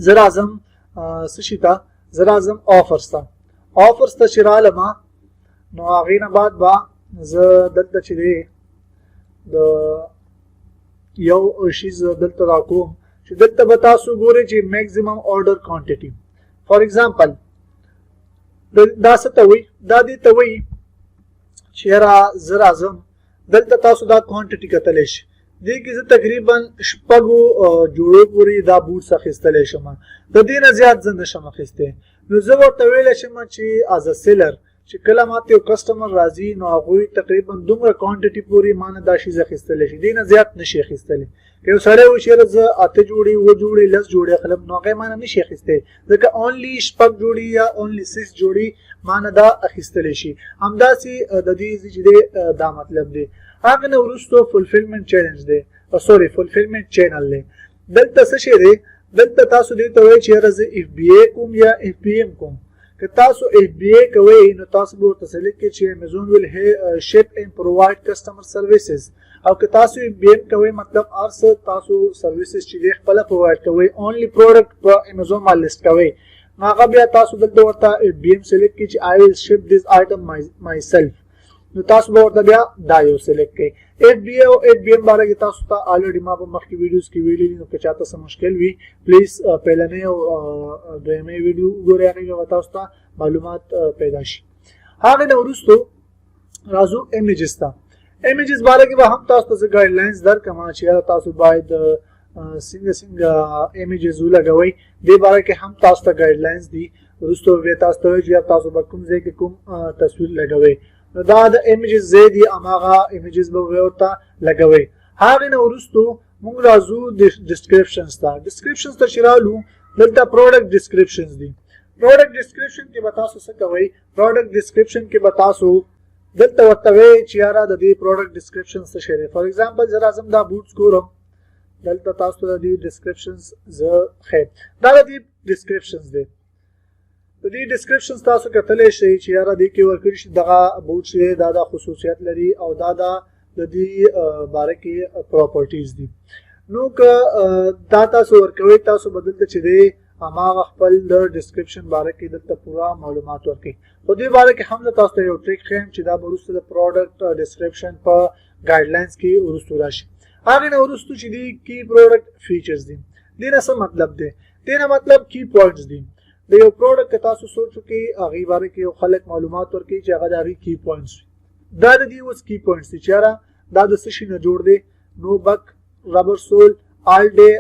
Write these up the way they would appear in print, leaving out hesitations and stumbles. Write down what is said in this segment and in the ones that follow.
زه راځم څه شي ته، زه راځم آفرز ته. آفرز ته چې رالم، نو هغې نه بعد به زه دلته چې دی د یو شیز دلته راکوم چې دلته به تاسو ګورئ چې میکسیمم آرډر کوانټیټي. فار ایگزامپل، دا څه ته وایي؟ دا دې ته وایي چې یاره زه راځم دلته، تاسو دا کوانټیټي کتلی شئ. دې کې زه تقریبا شپږو جوړو پورې دا بوټس اخیستلی شم، د دې نه زیات زه نشم اخیستی. نو زه ورته ویلی شم چې از ا سیلر چې کله ماته یو کسټمر راځي، نو هغوی تقریبا دومره کوانټیټي پورې ما نه دا شیز اخیستلی شي، دې نه زیات نشي اخیستلی. که یو سړی وایي چې یاره زه اته جوړې، اووه جوړې، 10 جوړې اخلم، نو هغه ما نه نشي اخیستی، ځکه اونلي شپږ جوړې یا اونلي 6 جوړې ما نه دا اخیستلی شي. همداسې د دې چې دی دا مطلب دی. هغه نه وروسته فولفیلمنټ چیلنج دی، سوري، فولفیلمنټ چینل دی. دلته څه شی دی؟ دلته تاسو دې ته وایي چې یاره زه اف بي ای کوم یا اف بي ایم کوم. که تاسو اف بي ای کوئ، نو تاسو به ورته سلیکټ کړئ چې Amazon will ship and provide customer services. او که تاسو اف بي ایم کوئ، مطلب هر څه تاسو سرویسز چې دی خپله پرووایډ کوئ، اونلي پروډکټ په امیزون باندې لیست کوئ، نو هغه بیا تاسو دلته ورته اف بي ایم سلیکټ کړئ چې I will ship this item myself. نو تاسو به ورته بیا دا یو سلیکټ کړئ. اف بي او اف بي ایم باره کې تاسو ته الریډي ما په مخکې ویډیوز کې ویلي دي، نو که چاته څه مشکل وي، پلیز پیلنۍ او دویمې ویډیو وګورئ، هغې کې به تاسو ته معلومات پیدا شي. هغې نه وروسته راځو ایمیجز ته. ایمیجز باره کې به هم تاسو ته زه ګایډلاینز درکړم چې یاره تاسو باید څنګه څنګه ایمیجز ولګوئ. دې باره کې هم تاسو ته ګایډلاینز دي. وروسته بیا تاسو ته وایي چې تاسو به کوم ځای کې کوم تصویر لګوئ. نو دا د ایمیجز ځای دی، هماغه ایمیجز به ورته لګوئ. هغې نه وروسته موږ راځو ډسکرپشنز ته. ډسکرپشنز ته چې رالو، دلته پروډکټ ډسکرپشنز دي. پروډکټ ډسکرپشن کې به تاسو څه کوئ؟ پروډکټ ډسکرپشن کې به تاسو دلته ورته وایئ چې یاره د دې پروډکټ ډسکرپشن څه شی دی. فار ایگزامپل، زه راځم دا بوټس ګورم. دلته تاسو ته د دې ډسکرپشنز زه ښیم. دا د دې ډسکرپشنز دی. د دې ډسکرپشن تاسو کتلی شئ چې یاره دې کې ورکړي چې دغه بوټ چې دا دا خصوصیت لري او دا دا د دې باره کې پراپرټیز دي. نو که دا تاسو ورکوئ، تاسو به دلته چې دی هماغه خپل د ډسکرپشن باره کې دلته پوره معلومات ورکوي. خو دې باره کې هم تاسو ته یو ټریک ښیم چې دا به وروسته د پروډکټ ډسکرپشن په ګایډلاینز کې وروسته راشي. هغې نه وروسته چې دي کی پروډکټ فیچرز دي. دې نه څه مطلب دی؟ دې نه مطلب کی پوینټس دي. د یو پروډکټ که تاسو سوچ وکړئ، هغې باره کې یو خلک معلومات ورکوي چې هغه د هغې کی پوینټس وي. دا د دې اوس کی پوینټس دي چې یاره دا د څه شي نه جوړ دی: nubuck rubber sole، all day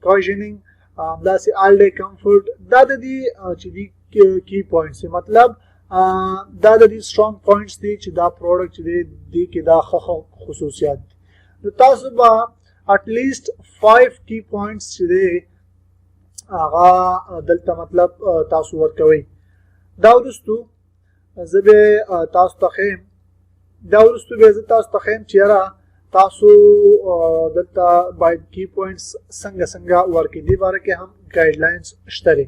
cushioning، همداسې all day comfort. دا د دې چې دي کی پوینټس دي، مطلب دا د دې سترونګ پوینټس دي چې دا پروډکټ چې دی، دې کې دا ښه ښه خصوصیات دي. نو تاسو به at least 5 کی پوینټس چې دی هغه دلته مطلب تاسو ورکوئ. دا وروستو زه به تاسو ته ښیم، دا وروستو به زه تاسو ته ښیم چې یاره تاسو دلته باید کی پوینټس څنګه څنګه ورکړئ. دې باره کې هم ګایډلاینز شته دی.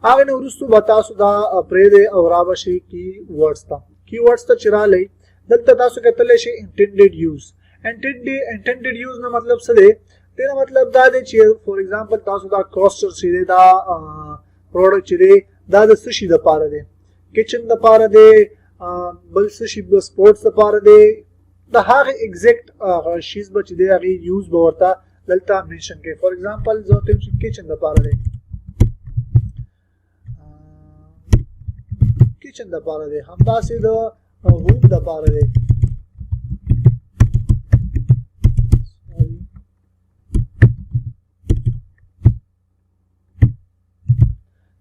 هغه نه وروستو به تاسو دا پرېږدئ او را به شئ کی ورډز ته. کی ورډز ته چې رالئ، دلته تاسو کتلی شئ انټینډډ یوز. انټینډډ یوز نه مطلب څه دی؟ دې نه مطلب دا دی چې فور ایگزامپل تاسو دا کوسټر چې دی، دا پروډکټ چې دی، دا د څه شي دپاره دی؟ کچن دپاره دی، بل څه شي، سپورټس دپاره دی؟ د هغه ایگزیکټ شیز به چې دی هغې یوز به ورته دلته منشن کوي. فور ایگزامپل، زه ورته وایم چې کچن دپاره دی، کچن دپاره دی، همداسې د هوم دپاره دی،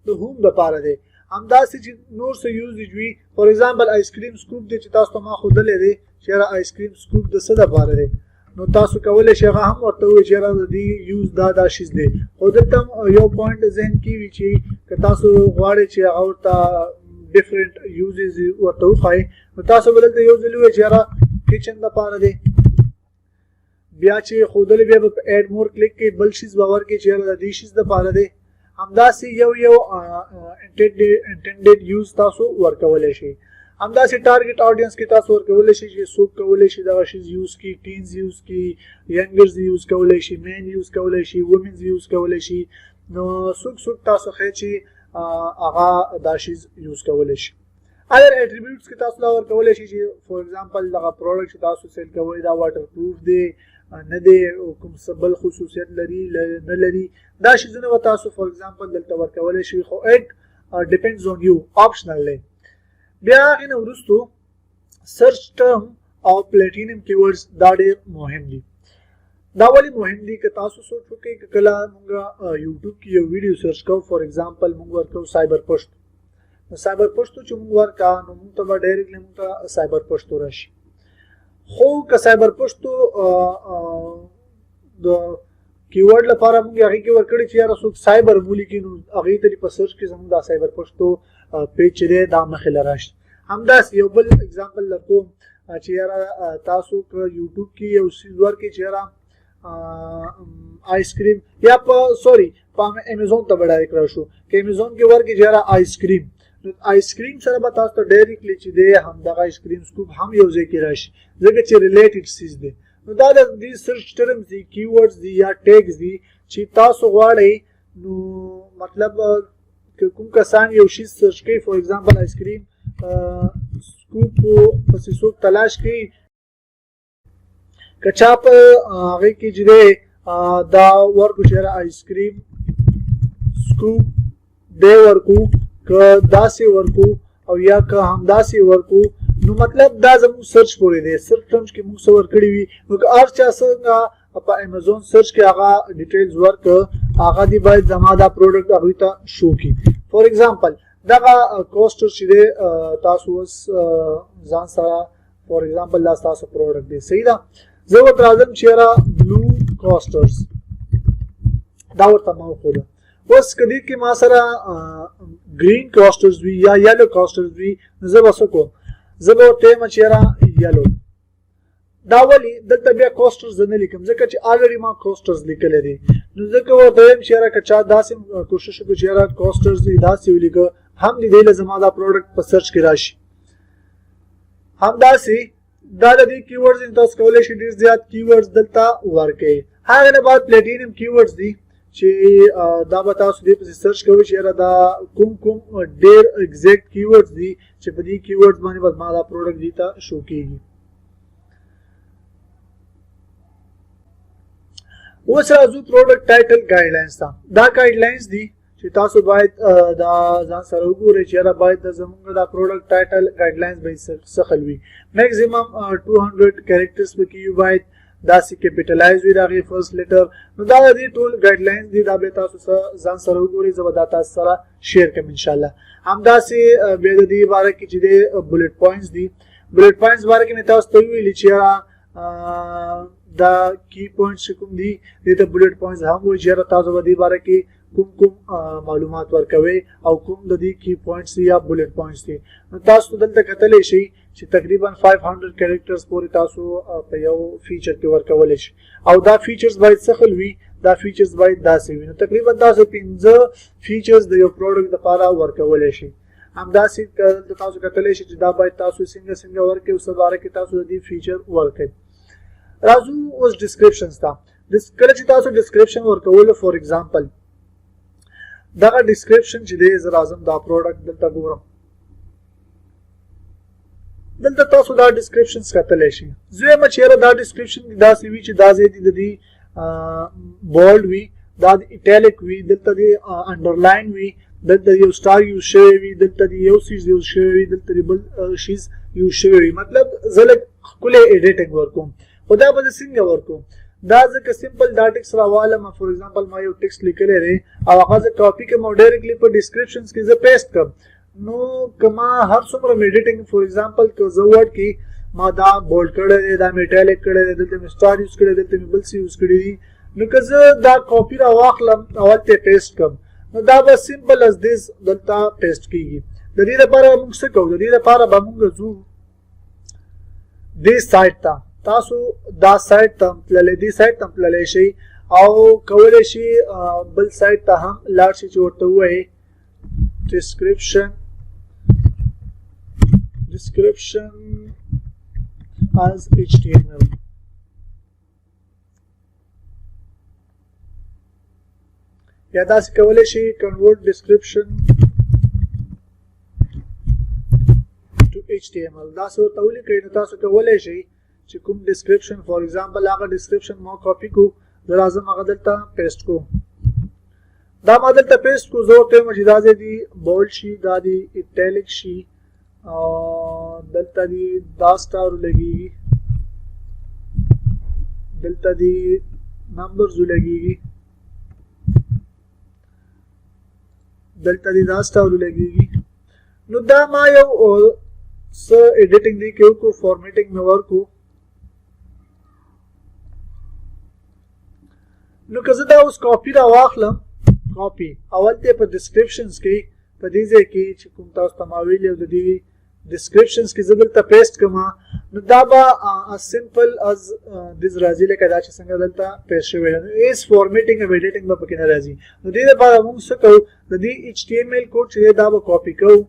د هوم د پاره دی، همداسې چې نور څه یوز دی وي. فار ایگزامپل، آیس کریم سکوپ دی چې تاسو ته ما ښودلی دی چې یاره آیس کریم سکوپ د څه دپاره دی، نو تاسو کولی شئ هغه هم ورته ووایئ چې یاره د دې یوز دا دا شیز دی. خو دلته هم یو پوینټ ذهن کې وي چې که تاسو غواړئ چې هغه ورته ډیفرنټ یوزز ورته وښایئ، نو تاسو به دلته یو ځل ووایئ چې یاره کچن دپاره دی. بیا چې ښودلې، بیا به په اډ مور کلیک کوي، بل شیز به ورکړي چې یاره د دې شیز دپاره دی. همداسې یو یو انټینډډ یوز تاسو ورکولی شئ. همداسې ټارګټ آډینس کې تاسو ورکولی شئ چې څوک کولی شي دغه شیز یوز کړي: ټینز یوز کړي، ینګرز یوز کولی شي، مین یوز کولی شي، وومنز یوز کولی شي. نو څوک څوک تاسو ښیي چې هغه دا شیز یوز کولی شي. اذر اټریبیوټس کې تاسو دا ورکولی شئ چې فار ایگزامپل دغه پروډکټ چې تاسو سیل کوئ دا واټر پروف دی نه دی، او کوم څه بل خصوصیت لري نه لري، دا شیزونه به تاسو فار ایگزامپل دلته ورکولی شئ، خو اټ ډیپندز اون یو، آپشنل دی. بیا هغې نه وروستو سرچ ټرم او پلیټینم کیورډز دا ډېر مهم دي. دا ولې مهم دي؟ که تاسو سوچ وکړئ که کله موږ یوټیوب کې یو ویډیو سرچ کوو، فار ایگزامپل موږ ورکوو سایبر پښتو، نو سایبر پښتو چې موږ ورکا نو موږ ته به ډایرکټلی موږ ته سایبر پښتو راشي. خو که سایبر پښتو د کیورډ لپاره موږ هغې کې ورکړي چې یاره څوک سایبر ولیکي نو هغې ته په سرچ کې زموږ دا سایبر پښتو پیج چې دی دا مخې له راشي. همداسې یو بل اگزامپل درکوم چې یاره تاسو که یوټیوب کې یو څیز ورکړئ چې یاره آیس کریم یا په سوري په امیزون ته به ډایرکټ راشو، که امیزون کې ورکړئ چې یاره آیس کریم، نو آیس کریم سره به تاسو ته ډایرکټلی چې دی همدغه آیس کریم سکوپ هم یو ځای کې راشي، ځکه چې ریلیټډ څیز دی. نو دا د دې سرچ ټرمز دي، کیورډز دي یا ټیګز دي چې تاسو غواړئ. نو مطلب که کوم کسان یو شی سرچ کوي، فار ایگزامپل آیس کریم سکوپ پسې څوک تلاش کوي، که چا په هغې کې چې دی دا ورکړو چې یاره آیس کریم سکوپ دی ورکو، که داسې ورکو او یا که همداسې ورکو، نو مطلب دا زموږ سرچ پورې دی. سرچ ټرمز کې موږ څه ورکړي وي، نو که هر چا څنګه په امیزون سرچ کې هغه ډیټیلز ورکړ، هغه دی باید زما دا پروډکټ هغوی ته شو کړي. فار ایگزامپل دغه کوسټر چې دی تاسو اوس ځان سره فار ایگزامپل دا ستاسو پروډکټ دی، صحیح ده. زه ورته راځم چې یاره بلو کوسټرز دا ورته ما وښوده. اوس که دې کې ما سره ګرین کوسټرز وي یا یلو کوسټرز وي، نو زه به څه کوم؟ زه به ورته وایم چې یاره یلو. دا ولې دلته بیا کوسټرز زه نه لیکم؟ ځکه چې الریډي ما کوسټرز لیکلی دی. نو ځکه ورته وایم چې یاره که چا داسې کوشش وکړو چې یاره کوسټرز یې داسې ولیکه، هم دې دی له زما دا پروډکټ په سرچ کې راشي. همداسې دا د دې کیورډز تاسو کولی شئ ډېر زیات کیورډز دلته ورکړئ. هغې نه بعد پلیټینم کیورډز دي چې دا به تاسو دې پسې سرچ کوئ چې یاره دا کوم کوم ډېر ایگزیکټ کیورډز دي چې په دې کیورډز باندې به زما دا پروډکټ دې ته شو کېږي. اوس راځو پروډکټ ټایټل ګایډلاینز ته. دا ګایډلاینز دي چې تاسو باید دا ځان سره وګورئ چې یاره باید د زمونږ دا پروډکټ ټایټل ګایډلاینز به یې څه خل وي. میکسیمم 200 کریکټرز پکې یو باید داسې کیپیټلایز وي د هغې فرست لیټر. نو دا د دې ټول ګایډلاینز دي، دا به تاسو ځان سره وګورئ، زه به دا تاسو سره شیر کړم انشاءالله. همداسې بیا د دې باره کې چې دی بولټ پوینټس دي، بولټ پوینټس باره کې مې تاسو ته وویلي چې یاره دا کی پوینټس چې کوم دي دې ته بولټ پوینټس هم وایي چې یاره تاسو به دې باره کې کوم کوم معلومات ورکوي او کوم د دې کی پوینټس دي یا بولټ پوینټس دي. نو تاسو دلته کتلی شئ چې تقریبا 500 کریکټرز پورې تاسو په یو فیچر کې ورکولی شئ، او دا فیچرز باید څه خل وي؟ دا فیچرز باید داسې وي. نو تقریبا تاسو 5 فیچرز د یو پروډکټ لپاره ورکولی شئ. همداسې دلته تاسو کتلی شئ چې دا باید تاسو څنګه څنګه ورکړئ او څه باره کې تاسو د دې فیچر ورکړئ. راځو اوس ډسکرپشنز ته. کله چې تاسو ډسکرپشن ورکولو، فار ایگزامپل دغه ډسکرپشن چې دی، زه راځم دا پروډکټ دلته ګورم، دلته تاسو دا ډسکرپشن کتلی شئ. زه وایم چې یاره دا ډسکرپشن دې داسې وي چې دا ځای دې د دې بولډ وي، دا دې ایټالیک وي، دلته دې انډرلاین وي، دلته یو سټار یوز شوی وي، دلته دې یو څیز یوز شوی وي، دلته دې بل شیز یوز شوی وي. مطلب زه لږ ښکلی ایډیټینګ ورکوم، خو دا به زه څنګه ورکوم؟ دا ځکه سمپل دا ټیکس راوالم. فار ایگزامپل ما یو ټیکس لیکلی دی او هغه زه کاپي کړم او ډایرکټلی په ډسکرپشنز کې زه پیسټ کړم. نو که ما هر څومره مې ایډیټینګ، فار ایگزامپل که زه ورډ کې ما دا بولډ کړی دی، دا مې ایټالیک کړی دی، دلته مې سټار یوز کړی، دلته مې بل څه یوز کړی دي، نو که زه دا کاپي را واخلم او هلته یې پیسټ کړم، نو دا به سمپل از دیس دلته پیسټ کیږي. د دې لپاره موږ څه کوو؟ د دې لپاره به موږ ځو دې سایټ ته. تاسو دا سایټ ته هم تللی، دې سایټ ته هم تللی شئ او کولی شئ بل سایټ ته هم لاړ شئ چې ورته ووایئ description as HTML. یا داسې کولی شئ کنورټ ډیسکرپشن ټو ایچ ټي ایم ال داسې ورته ولیکئ. نو تاسو کولی شئ چې کوم ډیسکرپشن، فار ایگزامپل هغه ډیسکرپشن ما کاپي کو، زه راځم هغه دلته پیسټ کوم. دا ما دلته پیسټ کو، زه ورته وایم چې دا ځای دي بولډ شي، دا دي ایټالیک شي، او دلته دي دا سټار ولګېږي، دلته دي نمبرز ولګېږي، دلته دي دا سټار ولګېږي. نو دا ما یو څه ایډیټینګ دی کې وکړو، فارمیټینګ مې ورکو. نو که زه دا اوس کاپي را واخلم، کاپي اول ته په ډیسکرپشنز کې په دې ځای کې چې کوم تاسو ته ما ویلي او د دې ډیسکرپشنز کې زه دلته پیسټ کړم، نو دا به از سمپل از دیس راځي، لکه دا چې څنګه دلته پیسټ شوی دی. نو هیڅ فارمیټینګ او ایډیټینګ به پکې نه راځي. نو دې لپاره موږ څه کوو، د دې ایچ ټي ایم ایل کوډ چې دی دا به کاپي کوو.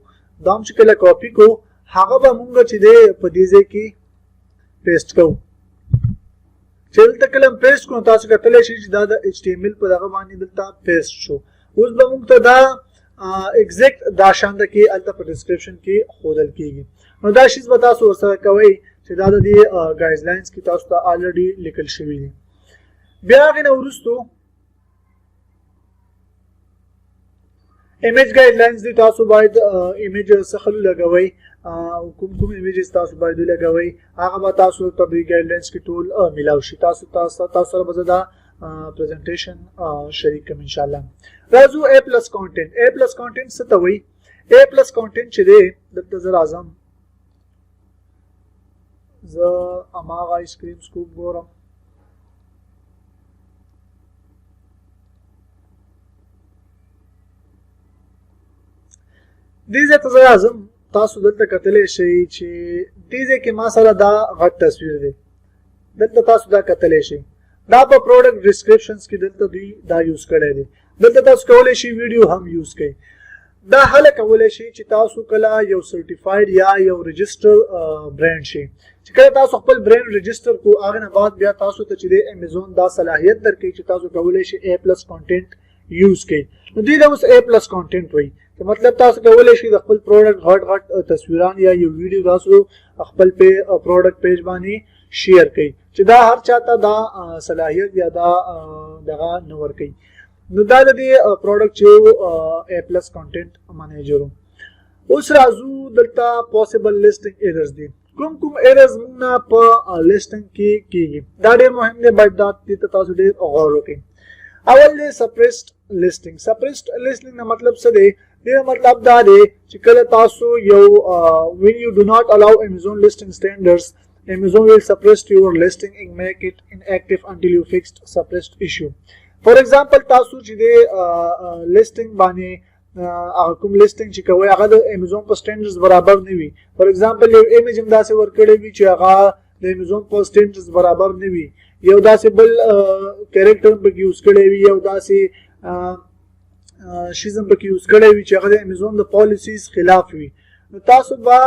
دا هم چې کله کاپي کوو هغه به موږ چې دی په دې ځای کې پیسټ کوو. چې دلته کله هم پیسټ کړو تاسو کتلی شئ چې دا د ایچ ټي ایم ایل په دغه باندې دلته پیسټ شو. اوس به موږ ته دا ایگزیکټ دا شان ده کې هلته په ډسکرپشن کې ښودل کېږي. نو دا شیز به تاسو ورسره کوئ چې دا د دې ګایډلاینز کې تاسو ته الریډي لیکل شوي دي. بیا هغې نه وروستو ایمیج ګایډلاینز دي، تاسو باید ایمیج څخه لګوئ او کوم کوم ایمیجز تاسو باید لګوئ هغه به تاسو ته د ګایډلاینز کې ټول ملاو شي. تاسو تاسو سره به زه دا پریزنټیشن شریک کوم ان شاء الله. راځو ای پلس کانټینټ. ای پلس کانټینټ څه ته وایي؟ ای پلس کانټینټ چې دی دلته زه راځم، زه هماغه آیسکریم سکوپ ګورم. دې ځای ته زه راځم، تاسو دلته کتلی شئ چې دې ځای کې ما سره دا غټ تصویر دی، دلته تاسو دا کتلی شئ. دا په پروډکټ ډیسکرپشنز کې دلته دوی دا یوز کړی دی. دلته تاسو کولی شئ ویډیو هم یوز کړئ. دا هله کولی شئ چې تاسو کله یو سرټیفاید یا یو رجسټر برانډ شئ، چې کله تاسو خپل برانډ رجسټر کو هغه نه بعد بیا تاسو ته چې دی امیزون دا صلاحیت درکوي چې تاسو کولی شئ ای پلس کانټینټ یوز کړئ. نو دوی دا اوس ای پلس کانټینټ وایي چې مطلب تاسو کولی شئ د خپل پروډکټ غټ غټ تصویران یا یو ویډیو تاسو خپل پروډکټ پیج باندې شیر کړئ، چې دا هر چاته دا صلاحیت یا دا دغه نه ورکوي. نو دا د دې پروډکټ چې ای پلس کانټینټ منیجر. اوس راځو دلته پوسیبل لیسټینګ ایررز دي، کوم کوم ایررز موږ نه په لیسټینګ کې کیږي. دا ډېر مهم دی، باید دا دې ته تاسو ډېر غور وکړئ. اول دی سپریسډ لیسټینګ. سپریسډ لیسټینګ نه مطلب څه دی؟ دې مطلب دا دی چې کله تاسو یو when you do not allow Amazon listing standards, Amazon will suppress your listing and make it inactive until you fixed suppressed issue. For example تاسو چې دی لیسټینګ باندې هغه کوم لیسټینګ چې کوي هغه د امیزون په سټانډرډز برابر نه وي. فار ایگزامپل یو ایمیج هم داسې ورکړی وي چې هغه د امیزون په سټانډرډز برابر نه وي، یو داسې بل کریکټر هم پکې یوز کړی وي، یو داسې شیز هم پکې یوز کړی وي چې هغه د امیزون د پالیسیز خلاف وي. نو تاسو به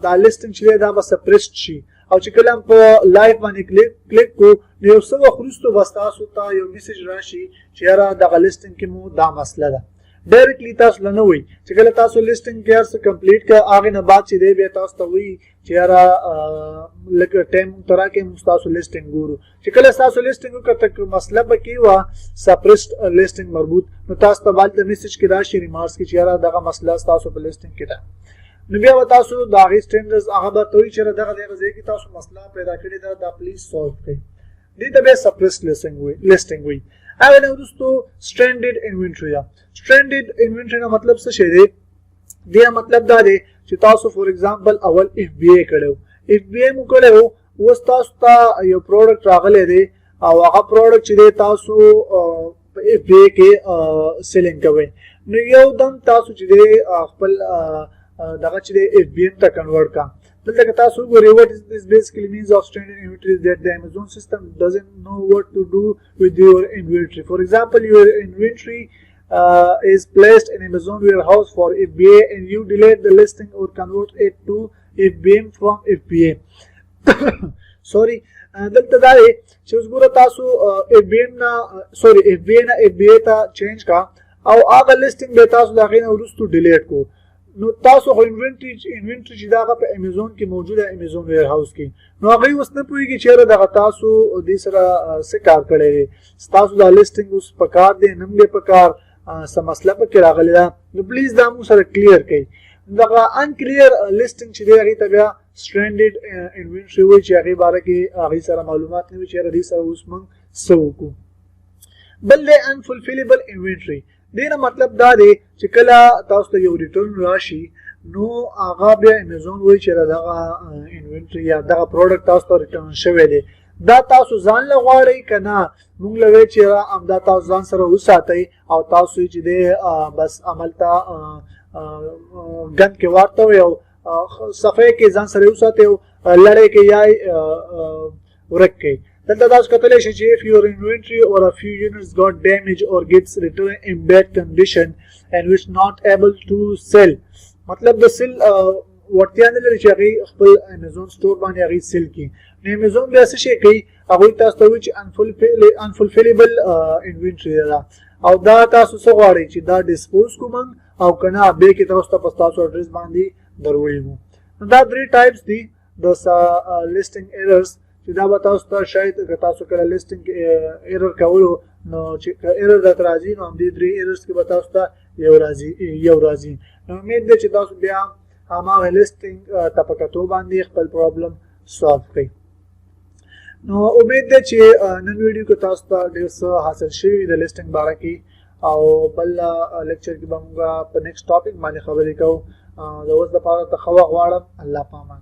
دا لیسټینګ چې دی دا به سپریسډ شي، او چې کله هم په لایف باندې کلیک کو نو یو څه وخت وروسته به ستاسو ته یو میسج راشي چې یاره دغه لیسټینګ کې مو دا مسله ده. ډایرکټلی تاسو له نه وایي چې کله تاسو لیسټینګ کې هر څه کمپلیټ کړه هغې نه بعد چې دی بیا تاسو ته وایي چې یاره لږ ټایم مونږ ته راکړئ، موږ ستاسو لیسټینګ ګورو. چې کله ستاسو لیسټینګ وکړه که مسله پکې وه سپریسډ لیسټینګ مربوط، نو تاسو ته به هلته میسج کې راشي ریمارکس کې چې یاره دغه مسله ستاسو په لیسټینګ کې ده. نو بیا به تاسو د هغې سټینډرز هغه به ورته وایي چې یاره دغه دغه ځای کې تاسو مسله پیدا کړې ده، دا پلیز سالو کړئ. دې ته بیا سپریسډ لیسټینګ وایي. هغه نه وروسته سټرینډډ انوینټري ده. سټرینډډ انوینټري نه مطلب څه شی دی؟ دې مطلب دا دی چې تاسو فور ایگزامپل اول اف بی ای کړو، اف بی ای مو کړو، اوس تاسو ته یو پروډکټ راغلی دی او هغه پروډکټ چې دی تاسو په اف بی ای کې سیلینګ کوئ. نو یو دم تاسو چې دی خپل دغه چې دی اف بی ایم ته کنورټ کا. دلته که تاسو وګورئ what is this basically means of standard inventory is that the Amazon system doesn't know what to do with your inventory. For example, your inventory is placed in Amazon warehouse for FBA and you delete the listing or convert it to FBM from FBA. سوري، دلته دا دی چې اوس ګوره تاسو اف بي ایم نه، سوري، اف بي نه اف بي ای ته چینج کا او هغه لیسټینګ به تاسو د هغې نه وروسته ډیلیټ کو، نو تاسو خو انوینټري چې دغه په امیزون کې موجوده، امیزون ویر هاوس کې، نو هغه اوس نه پوهیږي چې یاره دغه تاسو دې سره څه کار کړی دی، ستاسو دا لیسټینګ اوس پکار دی نم دی پکار، څه مسله پکې راغلې ده. نو پلیز دا موږ سره کلیر کړئ. دغه انکلیر لیسټینګ چې دی هغې ته بیا سټرینډډ انوینټري وایي، چې هغې باره کې هغې سره معلومات نه وي چې یاره دې سره اوس موږ څه وکړو. بل دی انفولفیلیبل انوینټري. دې نه مطلب دا دی چې کله تاسو ته یو ریټرن راشي، نو هغه بیا امیزون وایي چې دغه انوینټري یا دغه پروډکټ تاسو ته ریټرن شوی دی، دا تاسو ځان له غواړئ که نه؟ مونږ له وایي چې همدا تاسو ځان سره وساتئ او تاسو چې دی بس عملته ګند کې ورته وي او صفحه کې ځان سره وساتئ او لړۍ کې یا ورک کړئ. دلته تاسو کتلی شئ چې if your inventory or a few units got damaged or gets returned in bad condition and which not able to sell، مطلب د سیل وړتیا نه لري چې هغې خپل امیزون سټور باندې هغې سیل کړي، نو امیزون بیا څه شی کوي؟ هغوی تاسو ته وایي چې انفولفیلیبل انوینټري ده او دا تاسو څه غواړئ چې دا ډیسپوز کو موږ او که نه بیا کې تاسو ته په ستاسو اډرس باندې دروړي مو. نو دا درې ټایپس دي د لیسټینګ ایررز، چې دا به تاسو ته شاید که تاسو کله لیسټینګ ایرر کولو، نو چې ایرر درته راځي، نو همدې درې ایررز کې به تاسو ته یو راځي. نو امید دی چې تاسو بیا هماغه لیسټینګ ته په کتو باندې خپل پرابلم سالو کړئ. نو امید دی چې نن ویډیو کې تاسو ته ډېر څه حاصل شوي د لیسټینګ باره کې، او بل لیکچر کې به موږ په نیکسټ ټاپک باندې خبرې کوو. د اوس لپاره ته ښه وخت غواړم. الله پامان.